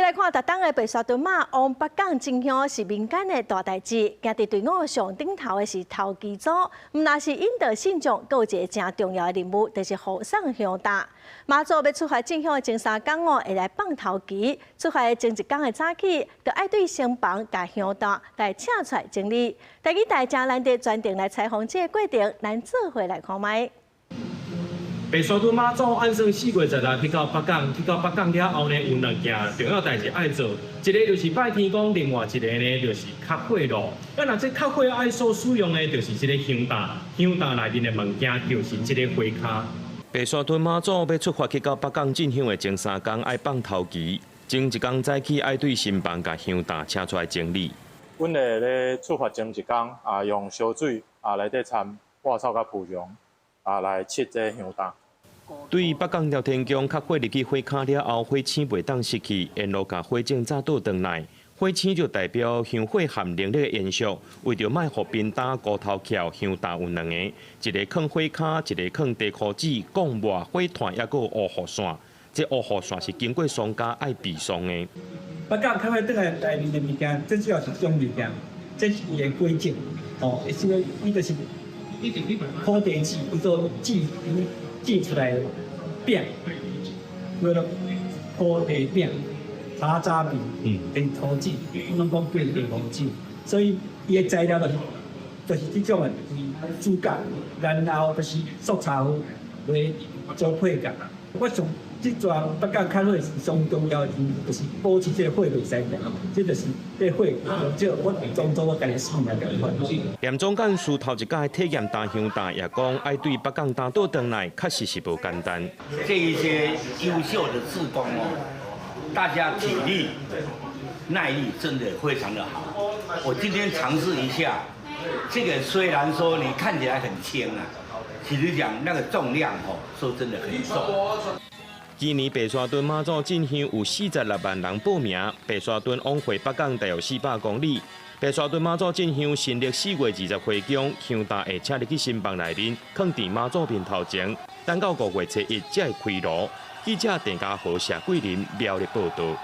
來看，逐冬的白沙屯媽往北港進香是民間的大代誌，行佇隊伍上頂頭的是頭旗祖，毋但是引導信眾，閣有一个誠重要的任務，就是護送香擔。媽祖欲出發進香的前三工哦，會來放頭旗；出發的前一工的早起，就愛對新房共香擔來請出來整理。台語台誠難得專程來採訪這个過程，咱做伙來看覓。白沙屯媽祖按算4月16去到北港，去到北港了後呢，有兩件重要代誌愛做，一个就是拜天公，另外一个呢就是磕火爐。啊，若這磕火愛所使用的，就是這个香擔，香擔內面的物件就是這个火跤。白沙屯媽祖欲出發去到北港進香的前三工愛放頭旗，前一工早起愛對新房共香擔請出來整理。阮會咧出發前一工啊，用燒水啊內底摻割草佮蒲松啊來拭這香擔。對北港朝天宮磕火入去火跤了後，火星袂當熄去，沿路共火種炸倒轉來。火星就代表香火和靈力的延續。為著莫予貧擔烏頭翹，香擔有兩个，一个囥火跤，一个囥地箍子、貢抹、火炭，抑閣有烏雨傘。這烏雨傘是經過喪家愛備喪的。北港較快轉來內面的物件，最主要是這種物件，這是伊的規則。哦，是個伊就是土地紙，伊做紙煮出來的餅，叫做土地餅、炒早麵，跟土紙，攏講叫地方紙，所以伊的材料就是這種的主角，然後就是素茶來做配角。我上這逝北港較好上重要的就是保持這个火袂使滅，這就是這火，這我當做我家己生命共款。連總幹事頭一擺體驗擔香擔，也講愛對北港擔倒轉來，確實是無簡單。這一些優秀的志工哦，大家體力、耐力真的非常的好。我今天嘗試一下，這個雖然說你看起來很輕啊，其實講那個重量哦，說真的很重。今年白沙屯媽祖進香有46萬人報名，白沙屯往回北港大約400公里。白沙屯媽祖進香新曆4月20回宮，香擔會請入去新房內面，囥佇媽祖面頭前，等到5月初一才會開爐。記者鄭家豪、謝桂林苗栗報道。